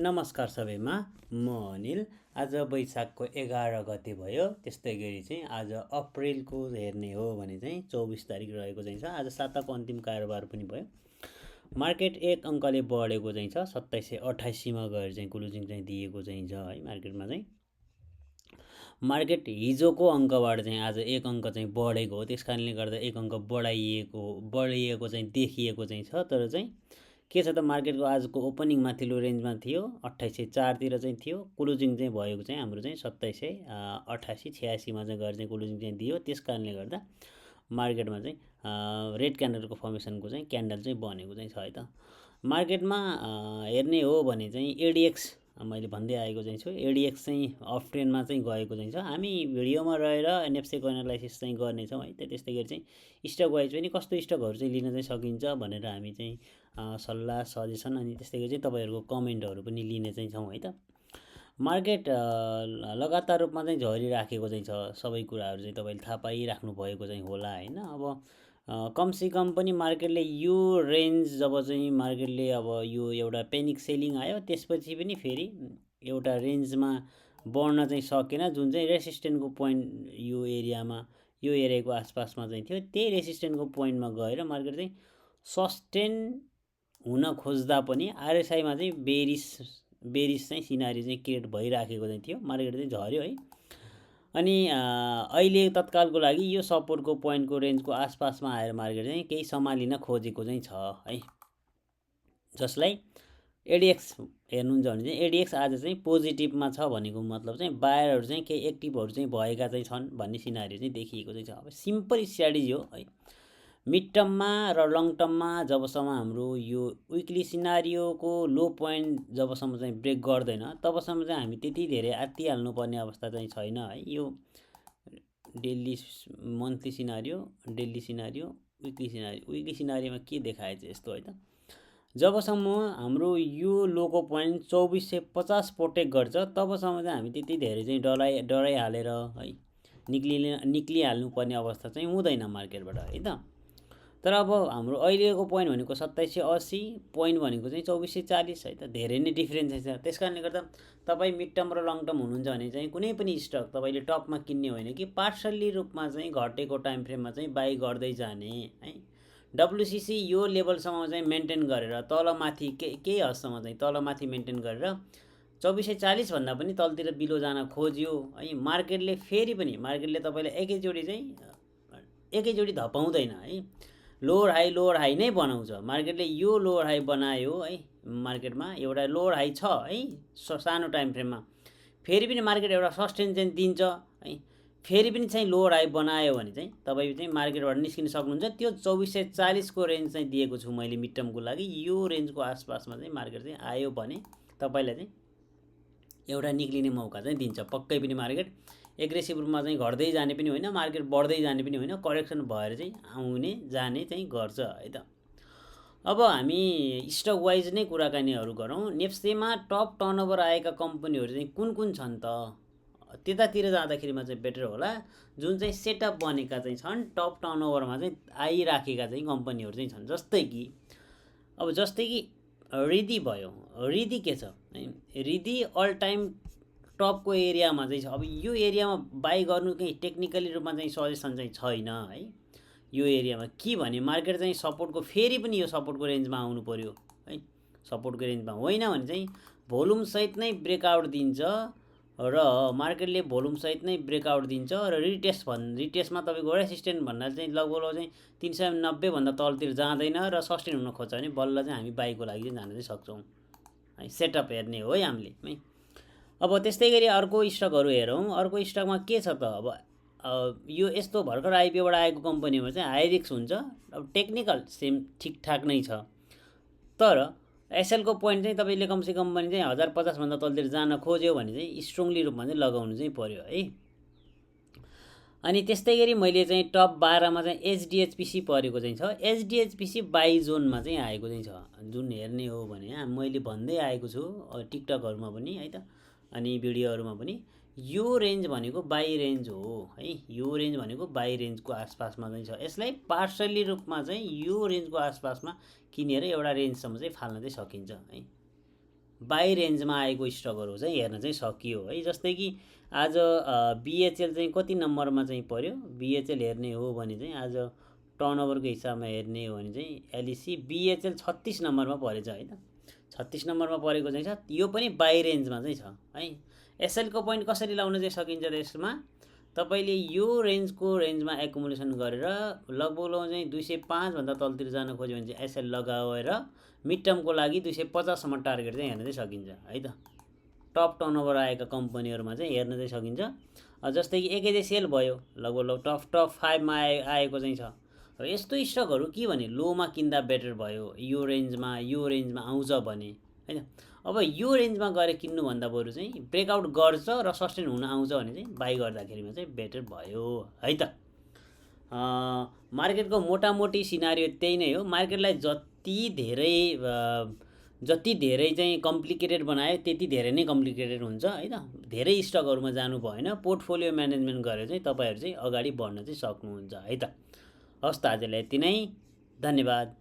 नमस्कार सबैमा, म अनिल। आज वैशाखको 11 गते भयो। त्यस्तै गरी चाहिँ आज अप्रिलको हेर्ने हो भने चाहिँ 24 तारिक रहेको चाहिँ छ। आज साताको अन्तिम कारोबार पनि भयो। मार्केट एक अङ्कले बढेको चाहिँ छ, 2788मा गएर चाहिँ क्लोजिङ चाहिँ दिएको चाहिँ छ है। मार्केटमा चाहिँ मार्केट हिजोको अङ्कबाट चाहिँ आज एक अङ्क चाहिँ बढेको हो। त्यस कारणले गर्दा एक अङ्क बढिएको चाहिँ देखिएको चाहिँ छ। तर चाहिँ के छ त, मार्केटको आजको ओपनिङ माथिल्लो रेन्जमा थियो, 2804 चाहिँ थियो। क्लोजिङ चाहिँ भएको चाहिँ हाम्रो चाहिँ 2788 86मा चाहिँ गएर चाहिँ क्लोजिङ चाहिँ दियो। त्यस कारणले गर्दा मार्केटमा चाहिँ रेड क्यान्डलको फर्मेसनको चाहिँ क्यान्डल चाहिँ बनेको चाहिँ छ है त। मार्केटमा हेर्ने हो भने चाहिँ एडिएक्स मैले भन्दै आएको चाहिँ छु। एडिएक्स चाहिँ अफ ट्रेन्डमा चाहिँ गएको चाहिँ छ। हामी भिडियोमा रहेर एनएफसीको एनालाइसिस चाहिँ गर्नेछौँ है। त्यस्तै गरी चाहिँ स्टक वाइज पनि कस्तो स्टकहरू चाहिँ लिन चाहिँ सकिन्छ भनेर हामी चाहिँ सल्लाह सजेसन अनि त्यस्तै गरी चाहिँ तपाईँहरूको कमेन्टहरू पनि लिने चाहिँ छौँ है त। मार्केट लगातार रूपमा चाहिँ झरिराखेको चाहिँ छ। सबै कुराहरू चाहिँ तपाईँले थाहा पाइराख्नु भएको चाहिँ होला होइन। अब कमसेकम पनि मार्केटले यो रेन्ज जब चाहिँ मार्केटले अब यो एउटा पेनिक सेलिङ आयो, त्यसपछि पनि फेरि एउटा रेन्जमा बढ्न चाहिँ सकेन, जुन चाहिँ रेसिस्टेन्टको पोइन्ट यो एरियाको आसपासमा चाहिँ थियो। त्यही रेसिस्टेन्टको पोइन्टमा गएर मार्केट चाहिँ सस्टेन हुन खोज्दा पनि आरएसआईमा चाहिँ बेरिस चाहिँ सिनारी चाहिँ क्रिएट भइराखेको चाहिँ थियो। मार्केट चाहिँ झऱ्यो है। अनि अहिले तत्कालको लागि यो सपोर्टको पोइन्टको रेन्जको आसपासमा आएर मार्केट चाहिँ केही सम्हालिन खोजेको चाहिँ छ है। जसलाई एडिएक्स हेर्नुहुन्छ भने चाहिँ एडिएक्स आज चाहिँ पोजिटिभमा छ भनेको मतलब चाहिँ बायरहरू चाहिँ केही एक्टिभहरू चाहिँ भएका चाहिँ छन् भन्ने सिनारी चाहिँ देखिएको चाहिँ छ। अब सिम्पल स्ट्र्याटेजी हो है। मिड टर्ममा र लङ टर्ममा जबसम्म हाम्रो यो विकली सिनारियोको लो पोइन्ट जबसम्म चाहिँ ब्रेक गर्दैन, तबसम्म चाहिँ हामी त्यति धेरै आत्तिहाल्नुपर्ने अवस्था चाहिँ छैन है। यो डेली मन्थली सिनारियो, विकली सिनारियोमा के देखाएछ यस्तो है त। जबसम्म हाम्रो यो लोको पोइन्ट 2450 प्रोटेक्ट गर्छ, तबसम्म चाहिँ हामी त्यति धेरै चाहिँ डराइहालेर है निक्लिहाल्नु पर्ने अवस्था चाहिँ हुँदैन मार्केटबाट है त। तर अब हाम्रो अहिलेको पोइन्ट भनेको 2780, पोइन्ट भनेको चाहिँ 2440 है त। धेरै नै डिफ्रेन्स छ। त्यस कारणले गर्दा तपाईँ मिड टर्म र लङ टर्म हुनुहुन्छ भने चाहिँ कुनै पनि स्टक तपाईँले टपमा किन्ने होइन कि पार्सल्ली रूपमा चाहिँ घटेको टाइम फ्रेममा चाहिँ बाई गर्दै जाने है। डब्लुसिसी यो लेभलसम्म चाहिँ मेन्टेन गरेर तलमाथि केही हदसम्म चाहिँ तलमाथि मेन्टेन गरेर 2440 भन्दा पनि तलतिर बिलो जान खोज्यो है। मार्केटले तपाईँलाई एकैचोटि धपाउँदैन है। लोअर हाई नै बनाउँछ। मार्केटले यो लोअर हाई बनायो है। मार्केटमा एउटा लोअर हाई छ है सानो टाइम फ्रेममा, फेरि पनि मार्केट एउटा सस्टेन चाहिँ दिन्छ है। फेरि पनि चाहिँ लोअर हाई बनायो भने चाहिँ तपाईँ चाहिँ मार्केटबाट निस्किन सक्नुहुन्छ। त्यो 2440 को रेन्ज चाहिँ दिएको छु मैले मिड टर्मको लागि। यो रेन्जको आसपासमा चाहिँ मार्केट चाहिँ आयो भने तपाईँलाई चाहिँ एउटा निक्लिने मौका चाहिँ दिन्छ पक्कै पनि। मार्केट एग्रेसिभ रूपमा चाहिँ घट्दै जाने पनि होइन, मार्केट बढ्दै जाने पनि होइन, करेक्सन भएर चाहिँ आउने जाने चाहिँ गर्छ है त। अब हामी स्टक वाइज नै कुराकानीहरू गरौँ। नेप्सेमा टप टर्नओभर आएका कम्पनीहरू चाहिँ कुन छन् त, त्यतातिर जाँदाखेरिमा चाहिँ बेटर होला। जुन चाहिँ सेटअप बनेका चाहिँ छन्, टप टर्नओभरमा चाहिँ आइराखेका चाहिँ कम्पनीहरू चाहिँ छन्। जस्तै कि रिदी भयो। रिदी के छ, रिदी अल टाइम टपको एरियामा चाहिँ छ। अब यो एरियामा बाई गर्नु केही टेक्निकली रूपमा चाहिँ सजेसन चाहिँ छैन है। यो एरियामा के भने मार्केट चाहिँ सपोर्टको फेरि पनि यो सपोर्टको रेन्जमा आउनु पर्यो है। सपोर्टको रेन्जमा होइन भने चाहिँ भोल्युम सहित नै ब्रेकआउट दिन्छ र मार्केटले भोल्युम सहित नै ब्रेकआउट दिन्छ र रिटेस्टमा तपाईँको रेसिस्टेन्ट भन्दा चाहिँ लगभग चाहिँ 390 भन्दा तलतिर जाँदैन र सस्टेन हुन खोज्छ भने बल्ल चाहिँ हामी बाईको लागि चाहिँ जान चाहिँ सक्छौँ है। सेटअप हेर्ने हो है हामीले है। अब त्यस्तै गरी अर्को स्टकहरू हेरौँ। अर्को स्टकमा के छ त, अब यो यस्तो भर्खर आइपिओबाट आएको कम्पनीमा चाहिँ हाई रिस्क हुन्छ। अब टेक्निकल सेम ठिकठाक नै छ, तर एसएलको पोइन्ट चाहिँ तपाईँले कमसेकम पनि चाहिँ 1050 भन्दा तलतिर जान खोज्यो भने चाहिँ स्ट्रङली रूपमा चाहिँ लगाउनु चाहिँ पर्यो है। अनि त्यस्तै गरी मैले चाहिँ टप 12मा चाहिँ एचडिएचपिसी परेको चाहिँ छ। एचडिएचपिसी बाई जोनमा चाहिँ आएको चाहिँ छ। जुन हेर्ने हो भने मैले भन्दै आएको छु टिकटकहरूमा पनि है त, अनि भिडियोहरूमा पनि। यो रेन्ज भनेको बाई रेन्ज हो है। यो रेन्ज भनेको बाई रेन्जको आसपासमा चाहिँ छ। यसलाई पार्सल्ली रूपमा चाहिँ यो रेन्जको आसपासमा किनेर एउटा रेन्जसम्म चाहिँ फाल्न चाहिँ सकिन्छ है। बाई रेन्जमा आएको स्टकहरू चाहिँ हेर्न चाहिँ सकियो है। जस्तै कि आज बिएचएल चाहिँ कति नम्बरमा चाहिँ पर्यो, बिएचएल हेर्ने हो भने चाहिँ आज टर्नओभरको हिसाबमा हेर्ने हो भने चाहिँ एलइसी बिएचएल 36 नम्बरमा परेछ है त, 36 नम्बरमा परेको चाहिँ छ। यो पनि बाई रेन्जमा चाहिँ छ है। एसएलको पोइन्ट कसरी लाउन चाहिँ सकिन्छ त्यसमा, तपाईँले यो रेन्जमा एकुमुलेसन गरेर लगभग चाहिँ 205 भन्दा तलतिर जान खोज्यो भने चाहिँ एसएल लगाएर मिड टर्मको लागि 250सम्म टार्गेट चाहिँ हेर्न चाहिँ सकिन्छ है त। टप टर्नओभर आएका कम्पनीहरूमा चाहिँ हेर्न चाहिँ सकिन्छ। जस्तै कि एकेजेसिएल भयो, लगभग टप 5 मा आएको चाहिँ छ। र यस्तो स्टकहरू के भने लोमा किन्दा बेटर भयो, यो रेन्जमा आउँछ भने हैन। अब यो रेन्जमा गएर किन्नुभन्दा बरु चाहिँ ब्रेकआउट गर्छ र सस्टेन हुन आउँछ भने चाहिँ बाई गर्दाखेरिमा चाहिँ बेटर भयो है त। मार्केटको मोटामोटी सिनारियो त्यही नै हो। मार्केटलाई जति धेरै चाहिँ कम्प्लिकेटेड बनायो त्यति धेरै नै कम्प्लिकेटेड हुन्छ है त। धेरै स्टकहरूमा जानु भएन, पोर्टफोलियो म्यानेजमेन्ट गरेर चाहिँ तपाईँहरू चाहिँ अगाडि बढ्न चाहिँ सक्नुहुन्छ है त। हस् त, आजलाई यति नै, धन्यवाद।